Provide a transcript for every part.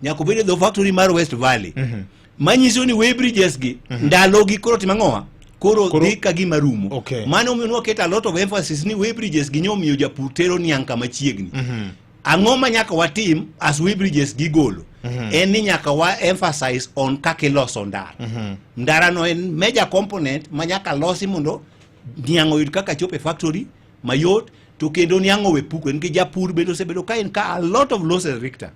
Nyaka obed e dho factory mar West Valley. Manyiso ni weighbridges gi ndalo gi koro timo ang'owa? Koro dhi ka gima rumo. Mano omiyo nwaketo a lot of emphasis ni weighbridges gi nyomiyo japur tero niang' kama chiegni. Ang'o ma nyaka watim as weighbridges gigolo? En ni nyaka wa emphasize on kaka iloso ndara. Ndara no en major component ma nyaka losi mondo niang' oyud kaka chopo e factory mayot, to kendo niang' owe puko, nikech japur bende osebedo ka en ka a lot of losses, Victor,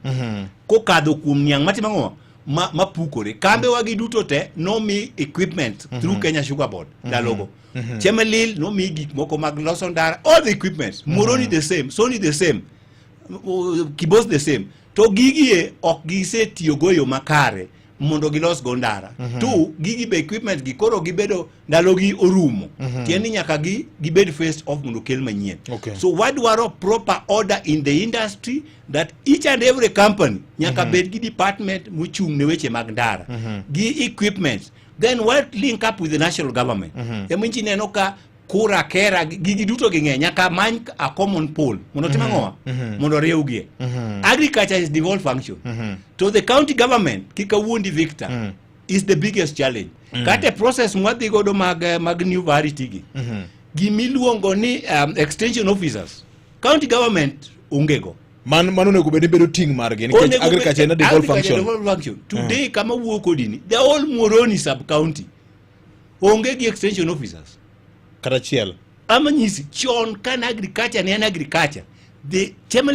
kokadho kuom niang' matimo ang'o ma pukore. Kambewa gi duto te nomi equipment through Kenya Sugar Board ndalogo. Chemelil nomi gik moko mag loso ndara, all the equipment. Muhoroni the same, Sony the same, Kibos the same. To gigi e ok gisetiyogo e yo makare mondo gilos go ndara. To gigi be, equipment gi koro gibedo ndalogi orumo. Tiende ni nyaka gi gibed phased off mondo okel manyien. So wadwaro proper order in the industry, that each and every company nyaka bed gi department mochung' ne weche mag ndara gi equipment. Then what, link up with the national government. Ema neno ka kura kera gigi duto gi ng'eny, nyaka many a common pool mondo tim ang'owa mondo riwgie. Agriculture is devolved function to the county government. Kik awuondi, Victor, is the biggest challenge. Kata e process mwadhi godo mag new variety gi, gimiluongo ni extension officers, county government onge go. Man mano onego bed ni bedo ting' margi nikech Onego agriculture en a devolved agriculture function. Devolved function. Today kama wuo kodini, the whole Muhoroni sub county onge gi extension officers. Kata achiel. Ama nyisi chon kane agriculture ne en agriculture, the Chemelil